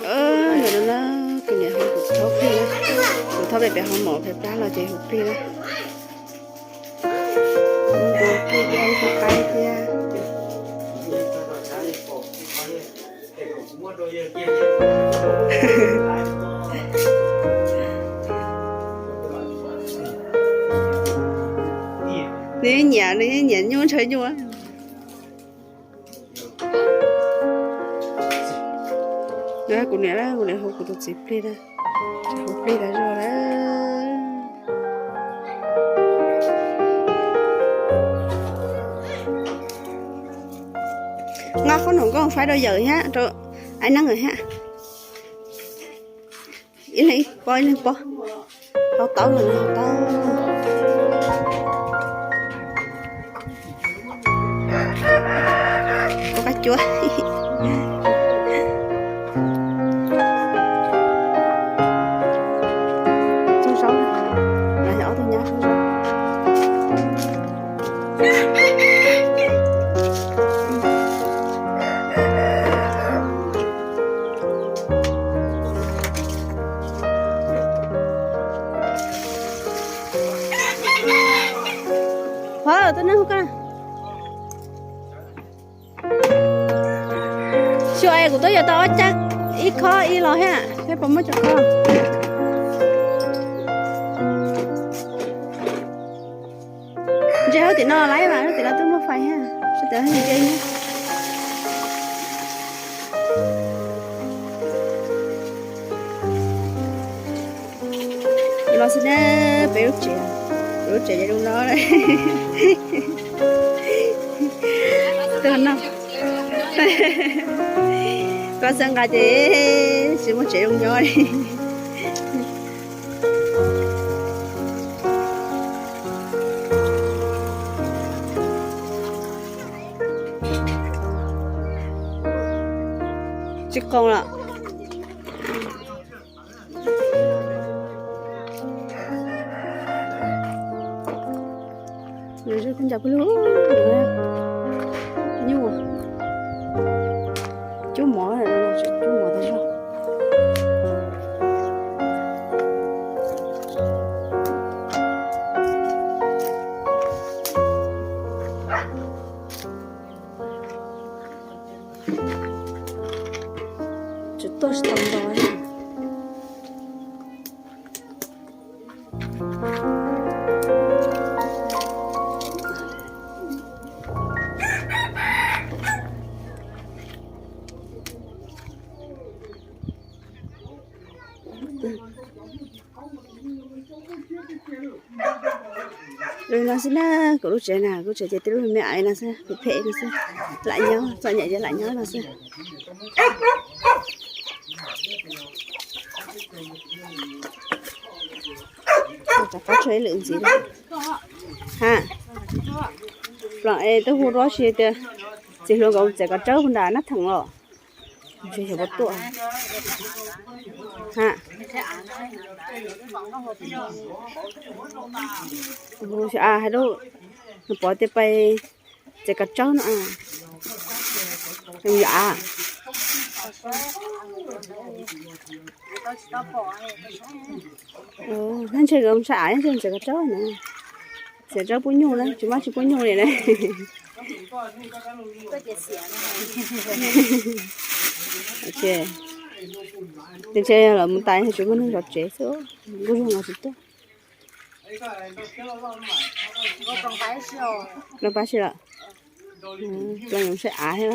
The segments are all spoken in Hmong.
Ntawm no na, kuv niam hu kuv thaub plig na, kuv thaub pem pem ho mom pem plab los ces hu plig na. Hu plig thiab hu qaib thiab. Nws nyiam, nws nyiam nyuj ntshaw nyuj. Kuv niam, kuv niam hu kuv tus txiv plig na, hu plig tas zog na. Nqa qhob noom nkauj faib rau yawm thiab rau Aib Neeb thiab. Ib leeg ib pob, ib leeg pob. Hau taub los hau taub. Ua qab cuab. Txog zaub, ob tug nyab txog zaub. Hov, tuaj neb hu koj. Xyov es kuv twb yuav tau ob cag, ib khob ib los thiab, thiab puas muaj cov khob. Ntsia hauv tim no lawm mas, hauv tim no twb muaj fais thiab, sawv daws ntsia. Los xwb na, peb lub tsev, peb lub tsev ces zoo no. Tuaj noj. Koj xav nqa ces tsis muaj tsev zoo nyob li. Tsis qoos lawm. Nws zoo kub ncaus pw lug nyuj. Cub mov, cub mov tag zog. Tsis tuaj tsis tau nto. Li no xwb na, kuv lub tsev na, kuv tsev ces tib lub me me aiv no xwb, phem phem no xwb, lam nyob, txom nyem ces lam nyob no xwb. Rov qab tshuav ib lwm ntxiv. Ha, plam es twb hu rau si tias txiv hluas nkaus txiav kav tsawb puag nram Nab Theem los. Ntshe xyov puas tuaj. Ha, xyov hais lub, nws pom tias pais txiav kav tsawb no. Yog av. Ntshe nkawd mus saib av, ntshe txiav kav tsawb na. Txiav tsawb pub nyuj na, tsis muaj tsis pub nyuj li na. Ntshe lawv mus tas tsis muaj neeg zov tsev xwb, nkauj zog no tsis tuaj. Lawv pab si lawm. Los yuav saib av thiab.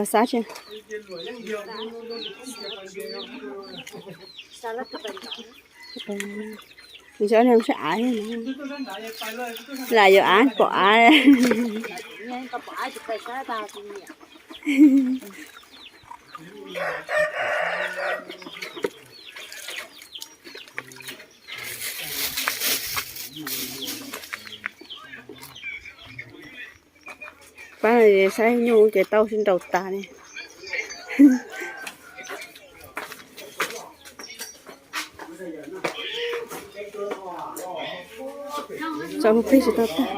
Xav tsi? Nws tsis ob niag saib av thiab. Lam yuav av pom av. Pab saib nyuj ces tau sib nraus tas li. Tso mus plig tsis tau tag.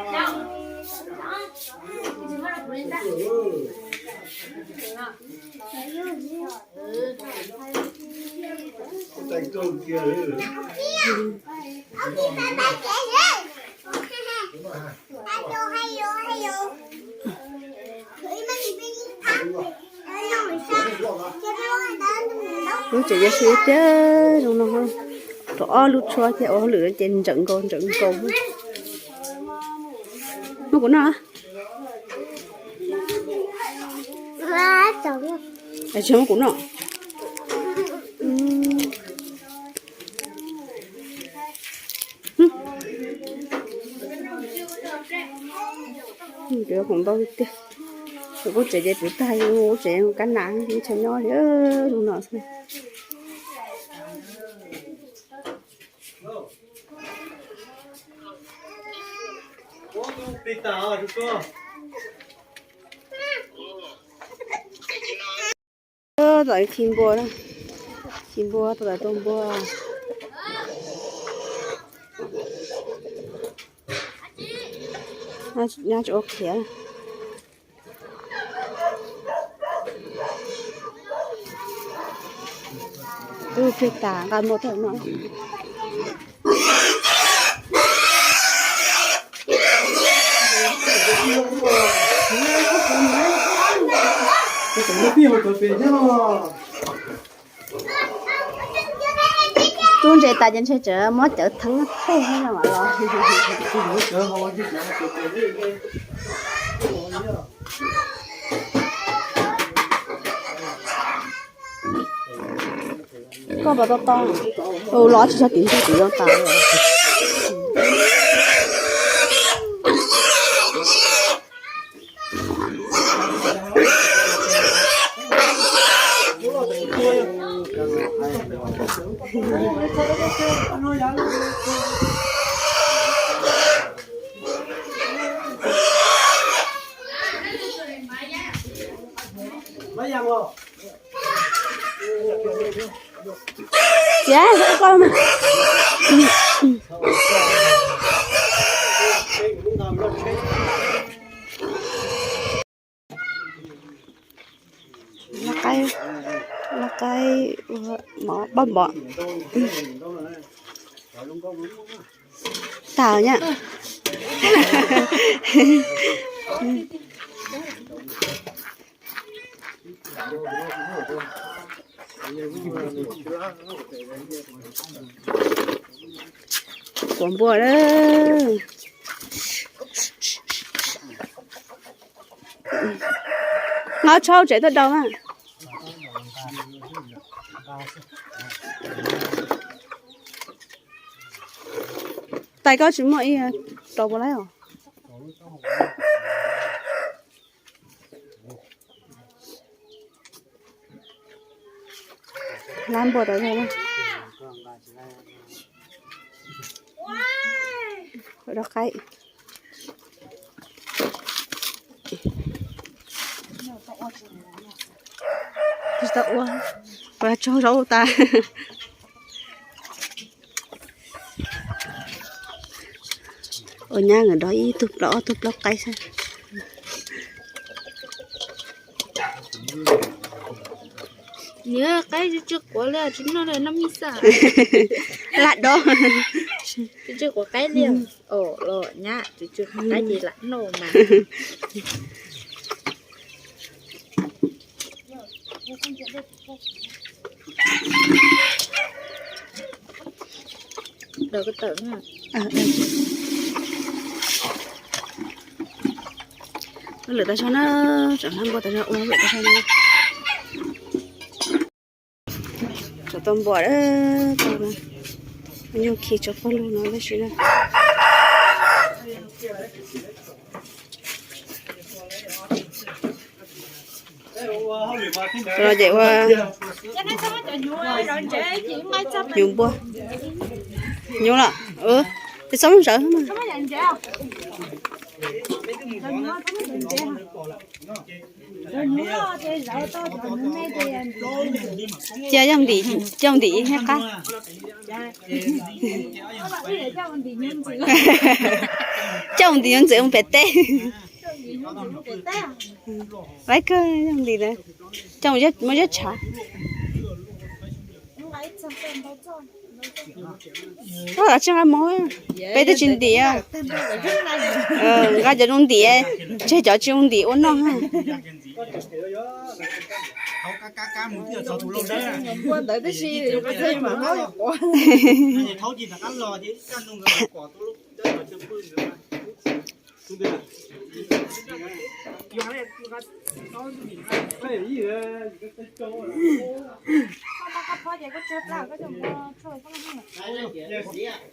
Lub tsev yog siab tiag zoo no, rau ob lub tshuab thiab ua hauj lwm ces ntsawm nkaus ntsawm nkaus. Muab kuv noj. Tsis muab kuv noj. Khoom ntau tiag. Lub tsev ces puv tag, lub tsev kab nas tshaj nyob li no xwb. Tau khi npua, khi npua, tau tua npua. Nyab tsis ua qhiav. Ub, plig tas nqa npua tag no. Rub ntses tas ces ntshe tseem muab cawv theeb thauj no los. Koj puas tau tau? Tus los tsis tshua tim ntug tim zoo tas. Txiav koj mas. Loj qaib, loj qaib ua mov pab npom. Tag nyab. Tua npua lawm. Nqa tshauj tsev tuaj daus mas. Tais koj tsis muaj ib rau puas laib os. Lab npua rau zog na. Rau qaib. Tsis tau ua, ua tsaug zog tas. Ua nyab nkawd dob ib tug plaub ob tug plaub qaib xwb. Nws qaib tsis tsis quav li, tsis noj li, noj mij xaj. Lam dob. Tsis tsis quav qaib li. Os, los nyab tsis tsis quav qaib ces lam noj mas. Daws ko tawm na. Lawm tas zog na, tseem hlab npua tas zog ua lawm tas zog na. Tsov tau npua, nyuj khi tsov pog lug no tab sis na. Los ces ua nyuj npua, nyuj los, tes txhob muab zawv mas. Cia yooj ntim, yooj ntim thiab qab. Coj mus ntim nyob ntxwv mus pem teb. Laib kawg yooj ntim na. Coj mus muab zeb tshav. Koj kav tsij nqa mus, peb twb tsis ntim. Nqa cov zoo ntim, tseg cov tsis zoo ntim ua noj.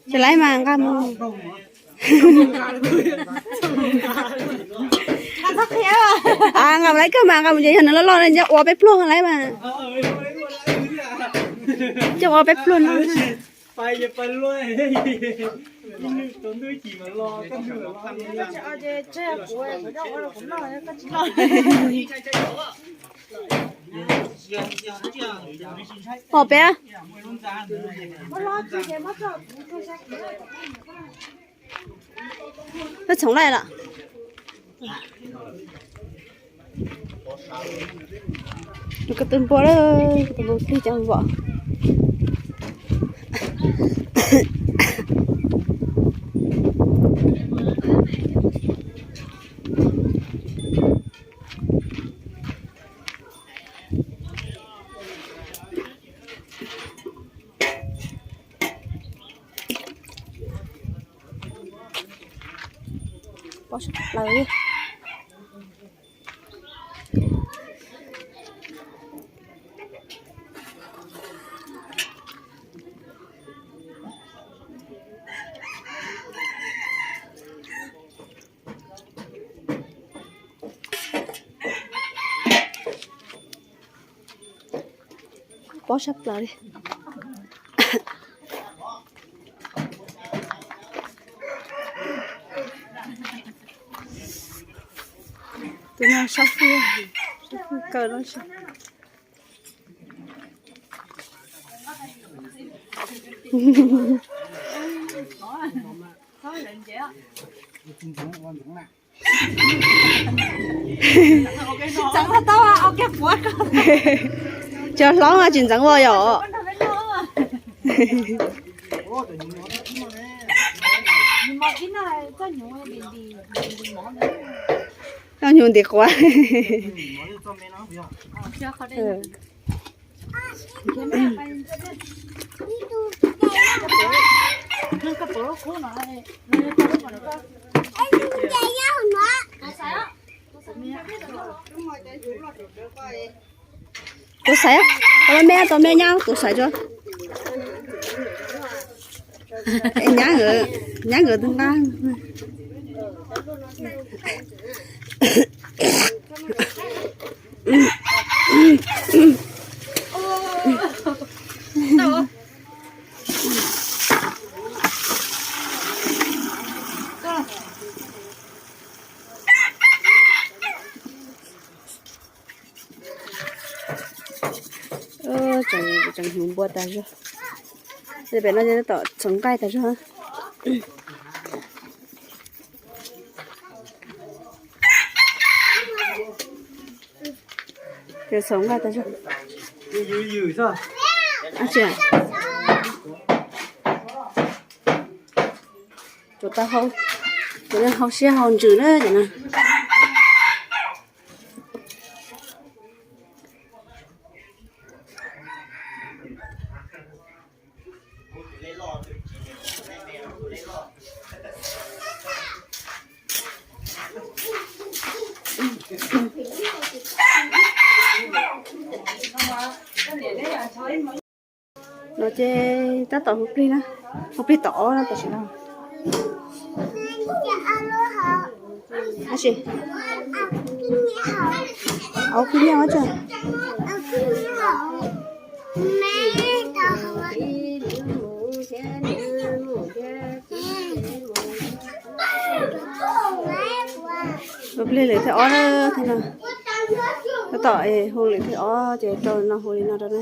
Tsis laib mas nqa mus. Nqa mus laib kawg mas, nqa mus ces yog nws loj loj nws ua peb pluag laib mas. Coj ua peb pluag no. Pom peb. Lawv txhoov laij lawm. Ko tw npua, ko tw npua plig cov vom. Pob sab plaws li. Pob sab plaws li. Tus no sab fwj, sab fwj kaw no. Cov hlob mas tsis ntxeev vos yom. Koj nyuj ntim quav. Tus xaiv, tus me, tus me nyab tus xaiv tso. Nyab nkawd, nyab nkawd tus nqa. Tseem hnyuv npua tas zog. Pem no tab tom txhoov nqaij tas zog. Ces txhoov nqaij tas zog. Tsuas tau hau, tsuas hau siab hau ntsws na cov no. No ces tab tom hu plig na, hu plig tom ob no tam sim no. Tab sis au plig nyiaj tso. Ua plig lwm thib ob na, thiab no tab tom hu lwm thib ob ces rau no hu li no rau na.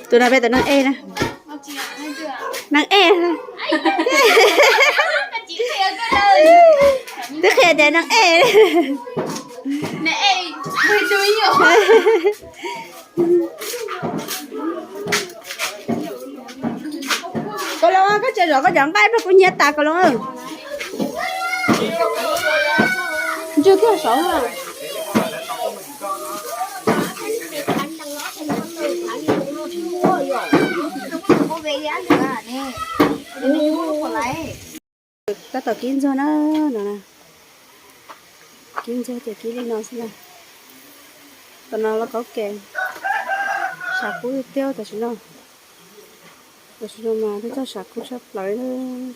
Tus no peb tus neeg ej na. Neeg ej. Twb qhia tias neeg ej. Kaus Loos, koj tsis zov koj cov nqaij pab kuv nyiav tas Kaus Loos. Ntswg kiag saud na. Tab tom kib ntxuag na, no na. Kib ntxuag ces kib li no xwb na. Tam no los kaub kev, sav kub tiag tiag tam sim no. Tam sim no mas peb txoj sav kub tshaj plaws,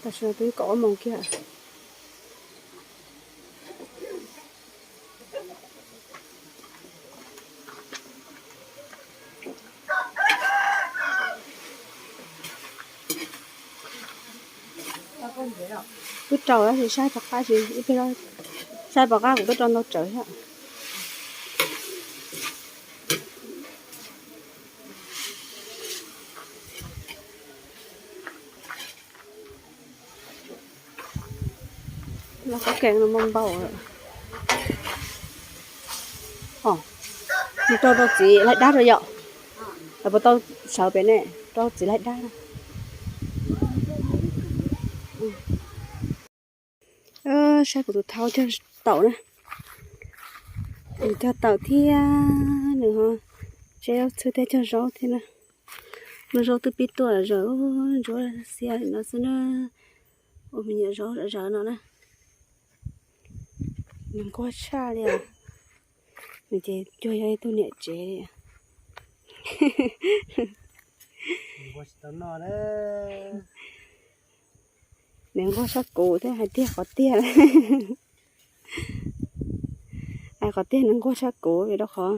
tam sim no twb kaum ob moos kiag. Twb rau tab sis saib rov qab, saib rov qab kuv twb rau ntau tsawv thiab. Los kaub kev no muaj npaum lawm. Os, mus rau rau txiv laij dab rau yom. Lawv puas tau sawv pem ne, rau txiv laij dab na. Saib kuv tus thau cog taum na. Nws cog taum thiab nws ho tseb zaub txhwb thiab cog zaub thiab na. Lub zaub twb pib tuaj zawm ntsuab xiab li no xwb na. Ua me nyuam zaub zawv no na. Nws nquag tshaj li os. Nws ces cuag yog ib tug niam tsev li. Nws nquag sab kuv thiab hais tiag qhov tiag. Hais qhov tiag nws nquag sab kuv vim rau qhov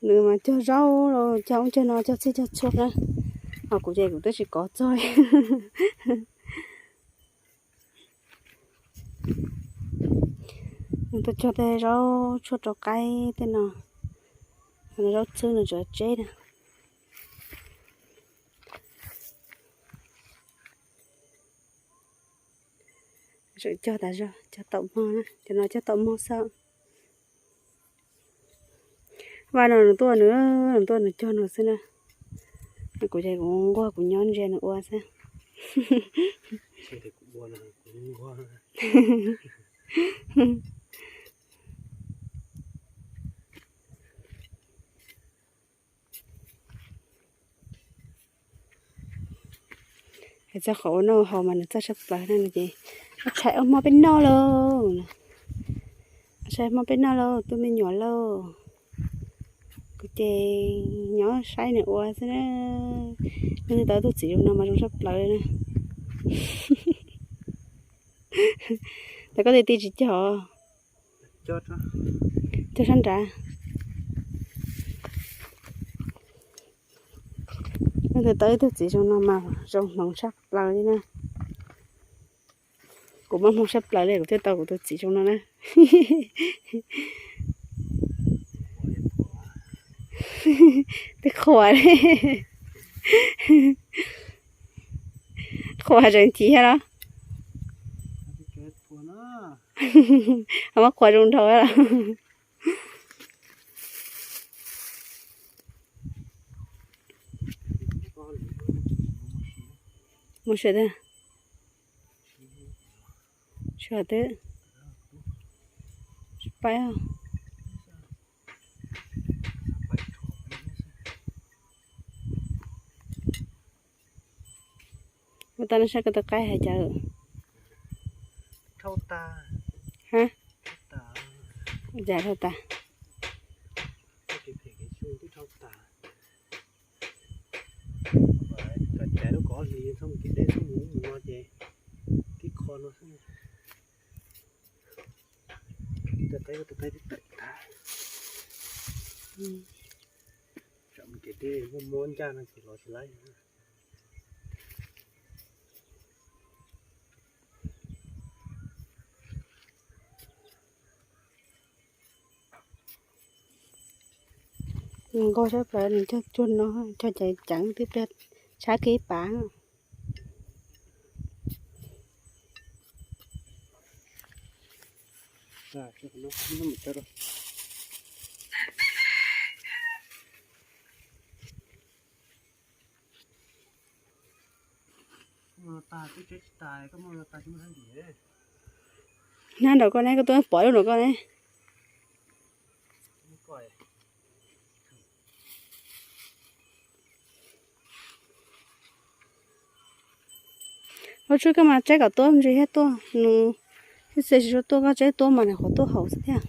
nws mas cog zaub los cog ub cog no cog txhij cog txhua na. Ho kuv ces kuv twb tsis kov txog li. Nws tuaj cog tej zaub tshuaj rau qaib tej no, zaub txhwb nws tseem tseb na. Tseem cog tas zog, cog taum mog na, cov no cog taum mog xwb. Vaj no nws tuaj nws, nws tuaj nws cog nws xwb na. Kuv ces kuv nquag kuv nyob ntsia nws ua xwb. Hais txog qhov ua noj haus mas nws txawj tshaj plaws na, nws ces, ua tshais ua hmo peb noj lauj, ua tshais hmo peb noj lauj tus me nyuam lauj. Kuv ces nyob saib nws ua xwb na. Nws tau tus txiv zoo no mas zoo tshaj plaws li na. Tab koj ti ti tsis cog, cog sab nrad. Nws tau ib tug txiv zoo no mas zoo hmoov tshaj plaws li na. Kuv mas hmoov tshaj plaws li kuv thiaj tau kuv tus txiv zoo no na. Twb qhuas li, qhuas tseem chiv thiab los, muab qhuas zoo dhau los. Mus sawv daws, sawv daws, tsis paub. Ua tau no saib koj tus qaib hais cas. Ha? Cas dhau tas. Caiv lub kov hlis txhob mus tib dej txhob mus ub mus no ces tib qho no xwb. Tus qaib twb tawm tag. Tsam mus kev deb muaj mob ncaj no ces los tsis laib. Nws nquag sab plaws, nws cog cuag no, cog ceev ceev twb pliag tshab kev pav. Hnab nraum koj ne, koj tuaj pom lub nraum koj ne. Lub tshwj koj mas tsaib kom tuab ntsis thiab tuaj, nws txij tsis tshua tuaj, koj tsaib tuab mas nws qhuav tuaj haus xwb thiab.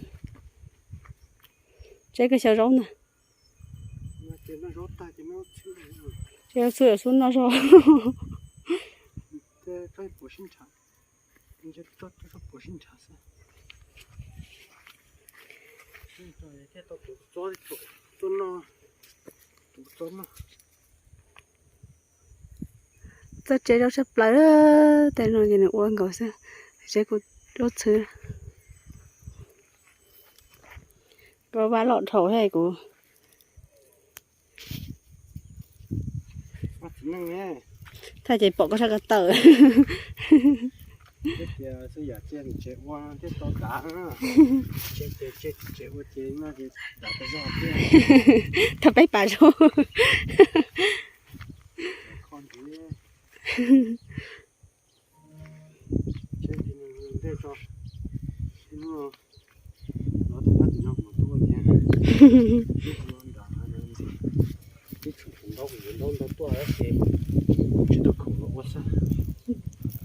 Tsaib koj xyaw zaub ntag. Tsaib xwb xub noj zog. Txoj tsev zaub sab plaws, tej no ces nws ua nkaus xwb, tsev kuv zaub txhwb. Koj vaj loj dhau thiab kuv. Thaj ces pom koj sab ko taw. Thaj peb pas zaub.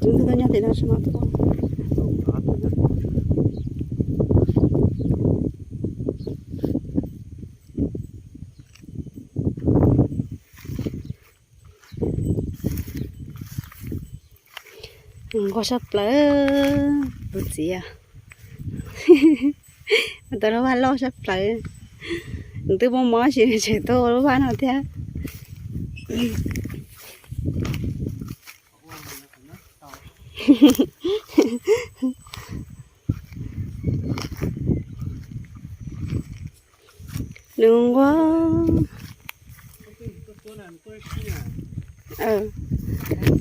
Tus ntxhais tuaj nyob tim no tsis mas tuaj. Nquag sab plaws tus txiv. Tau lub vaj loj sab plaws. Nws twb muaj mob tsis nws tseem tuaj ua lub vaj no thiab. Nws nquag,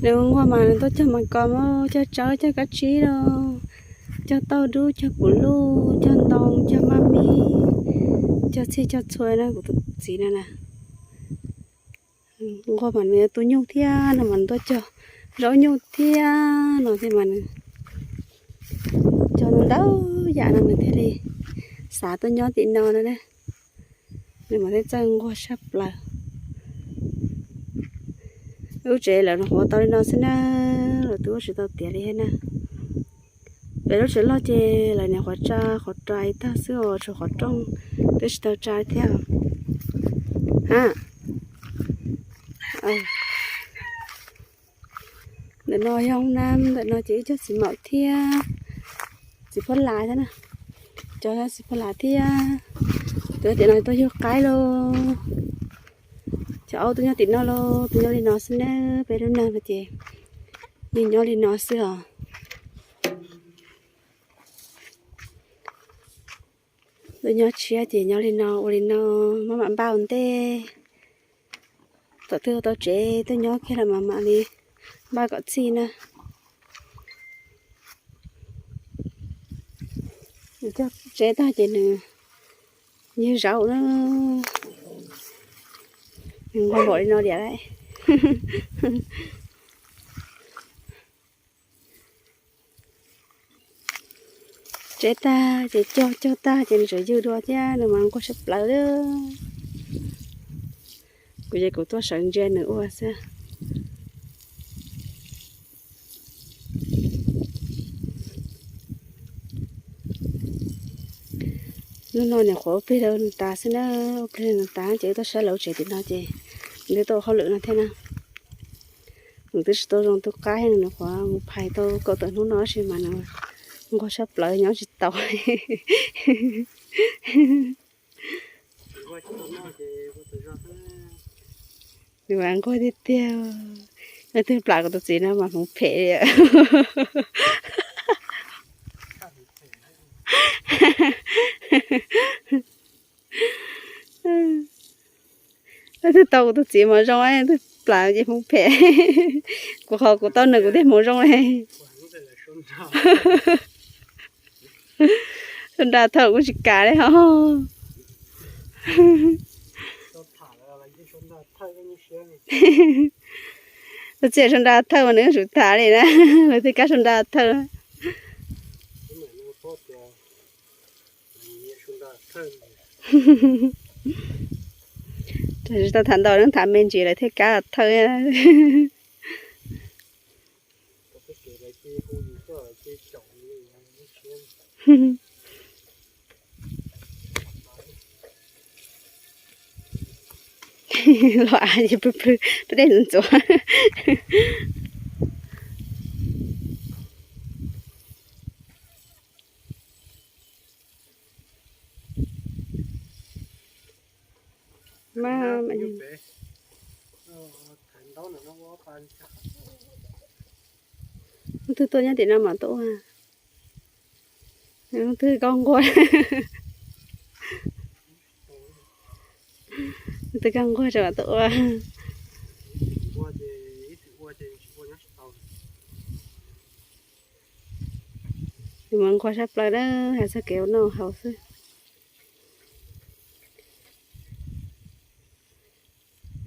nws nquag mas nws tuaj cog mas kos, cog tsawb, cog kab tsib los, cog tauj dub, cog pum luj, cog ntoo, cog maj mib, cog txhij cog txhua na kuv tus txiv no na. Nquag mas nws yog tus nyuj thiab no mas nws tuaj cog zaub nyuj thiab no thiab mas nws cog ntau yam no nws thiaj li xav tuaj nyob tim no no na. Nws mas thiaj txawj nquag sab plaws. Lub tsev lawv nws qhuav tau li no xwb na, lawv twb ua tsis tau tiav li thiab na. Pem lub tsev loj ces lawv nim qhuav tsa qhuav rais tag xwb os, tshuav qhov rooj twb tsis tau tsa thiab. Ha, ntawm no yog hoob nab, ntawm no ces ib co txiv maum thiab txiv phab las thiab na. Cov txiv phab las thiab, tus tiam no tuaj yug qaib lauj. Cov aub tuaj nyob tim no lauj, tuaj nyob li no xwb na, peb lub neej no ces yeej nyob li no xwb os. Tuaj nyob tshiab ces nyob li no ua li no, maj mam npaj ua ntej. Thaum twg ua tau tsev tuaj nyob kiag los mas mam li npaj kom txhij na. Nws cog tsev tag ces nws yig zaub na, nws nquag npaum li no liam lawm. Tsev tag ces cog, cog tag ces nws tseem yug dua thiab, nws mas nquag sab plaws li. Kuv ces kuv tuaj sawv ntsia nws ua xwb. Hnub no niam qhuav ua plig rau nws tas xwb na, ua plig rau nws tas ces tuaj saib lawv tsev tim no ces nws tuaj ua hauj lwm no thiab na. Nws twb tsis tau zoo tus qaib, nws qhuav mus phais tau kaum tawm hnub no tab sis mas nws Nquag sab plaws nyob tsis tau. Nws mas nquag tiag tiag. Leej twg plam kuv tus txiv no mas hmoov phem li. Leej twg tau kuv tus txiv mas zoo, leej twg plam ces hmoov phem. Kuv qhov kuv tau nws kuv thiaj hmoov zoo li. Sau nra thawj kuj tsis kam li os. Lawv txiaj sau nra thawj mas nws yuav tsum tham li na, lawv thiaj kam sau nra thawj. Tsis tau tham ntau, tham me ntsis lawv thiaj kam thawj. Los av ces plhws plhws peb dej ntxuav. Mas leej twg tuaj nyob tim no mas tuaj ua. Leej twg koj nquag, leej twg koj nquag tso mas tuaj ua. Nws mas nquag sab plaws na, hais txog kev ua noj haus xwb.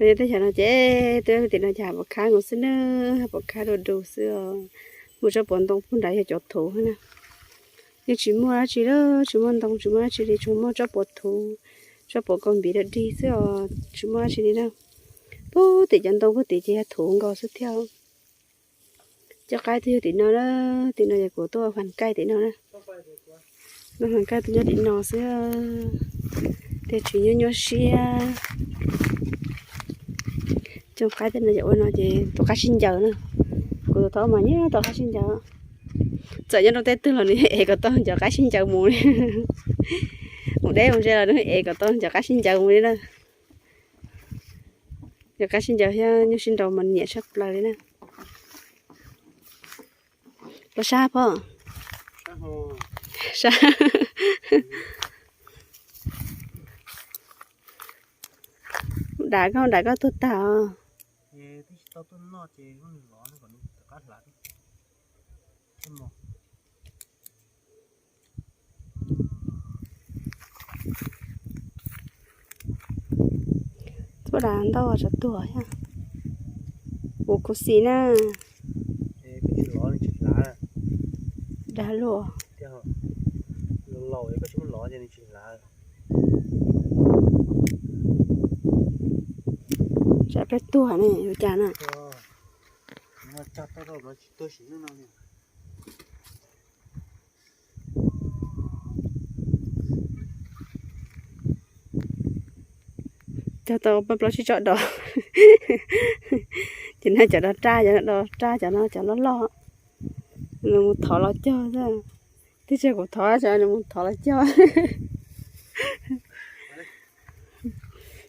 Tej xyov no ces twb tim no ces hav pom khab nkaus xwb na, hav pom khab du du xwb os. Muaj tsob puas ntoo puag nrad yog cov thuv na. Yeej tsis muaj dab tsi li, tsis muaj ntoo tsis muaj dab tsi li, tsuas muaj tsob puas thuv, tsob puas kau npiv dog dig xwb os, tsis muaj dab tsi li na. Puag tim cov ntoo puag tim ces yog thuv nkaus xwb thiab. Cov qaib twb yog tim no na, tim no ces kuv tuaj fas kaij tim no na. Tuaj fas kaij tuaj nyob tim no xwb, tej tsis nyuaj nyuaj siab. Cov qaib tej no ces ua no ces tus qaib sib ncaws na. Kuv tus thov mas nyiam tus qaib sib ncaws. Txawm nyob rau tej twg los nws ev kom tau cov qaib sib ncaws mus li. Mus deb mus ze los nws ev kom tau cov qaib sib ncaws mus li na. Cov qaib sib ncaws thiab nyuj sib nraus mas nyiam tshaj plaws li na. Los sab pob. Sab. Dam koj, dam koj tuag tag os. Tuaj dam ntau tsov tuag thiab. Ua khuv xim na. Dag luaj. Tsam peb tuag ne ua cas na. Cog tau peb plaub tsib tsob dos. Ces no cov dos raj, cov dos raj, cov no cov loj loj. Nws mus thov los cog xwb. Twb tsis yog kuv thov, nws mus thov los cog.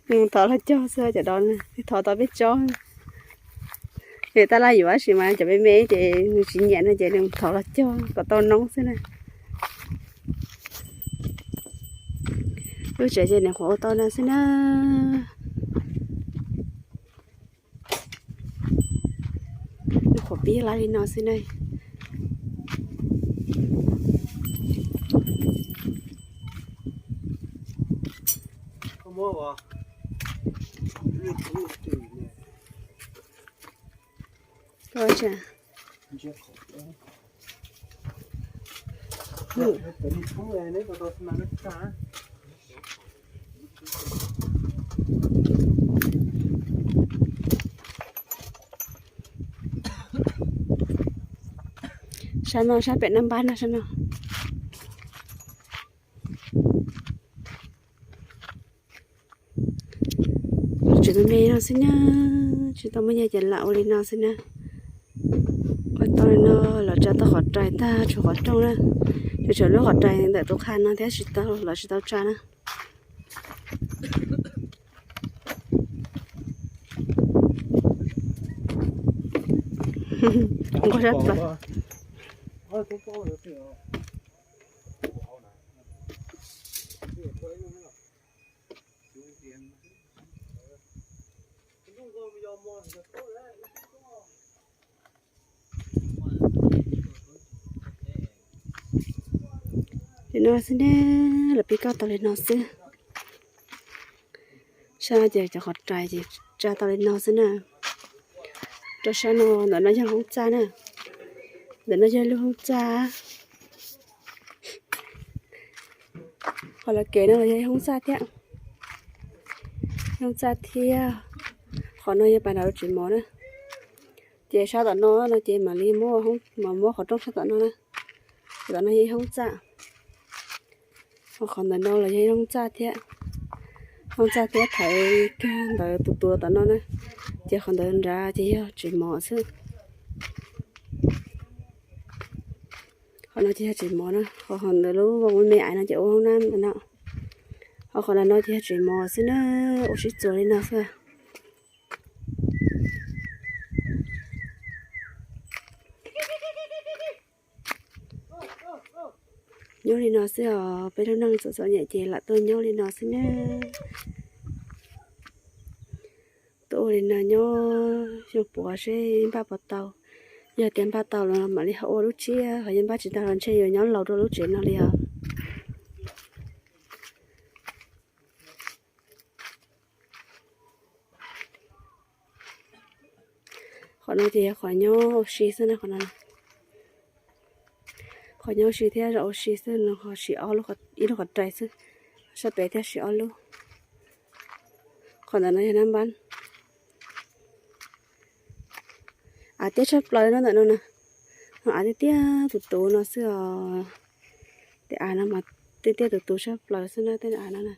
Nws mus thov los cog xwb cov dos, thov tau peb tsob. Ces tab laj yuav tab sis mas cov me me ces nws tsis nyiam no ces nws mus thov los cog kom tau noob xwb na. Lub tsev ces nws qhuav ua tau no xwb na. Nws qhuav pib lawm li no xwb na. Sab no, sab pem naj npab no, sab no. Lub tsev me me no xwb na, tsis tau muaj nyiaj ces lam ua li no xwb na. Ua tau Li no lawv tsa tau qhov rais tag tshuav qhov rooj na. Tsuas tshuav lub qhov rais ntawm tus qha no thiab tsis tau, lawv tsis tau tsa na. Nquag sab plaws. Li no xwb ne, lawv pib kauj tau li no xwb. Sab no ces cov qhov rais ces tsa tau li no xwb na. Rau sab no, ntawm no yog hoob txaj na. Ntawm no yog lub hoob txaj. Qhov lawv kev no los yog hoob txaj thiab. Hoob txaj thiab. Qhov no yog pas nrad lub tsev mov na. Ces sab tom no no ces mam li muab, mam muab qhov rooj sab tom no na. Tom no yog ib hoob txaj. Ho qhov ntawm no los yog ib hoob txaj thiab. Hoob txaj thiab thaiv kiag ntawd tus tus tom no na. Ces qhov ntawd nrad ces yog tsev mov xwb. Qhov no ces yog tsev mov na, ho qhov ntawd lub me me aiv no ces ua hoob nab ntawm no. Ho qhov no ces yog tsev mov xwb na, ua sib txuas li no xwb. Nyob li no xwb os, peb lub neej txom txom nyem ces lam tuaj nyob li no xwb na. Tuaj ua li no nyob xyoo puav seb npaj puas tau. Yog tias npaj tau los mam li ho ua lub tshiab, ho yog npaj tsis tau los ntshe yuav nyob laus rau lub tsev no li os. Qhov no ces yog qhov nyob ua si xwb na, qhov no. Qhov nyob ua si thiab zaum ua si xwb no, ho siv ob lub, ib lub qhov rais xwb, sab pem thiab siv ob lub. Qhov ntawm no yog nab npab. Av tiab tshaj plaws no ntawm no na. No av tiaj tiaj tus tus no xwb os. Tej av no mas tiaj tiaj tus tus tshaj plaws xwb na, tej av no na.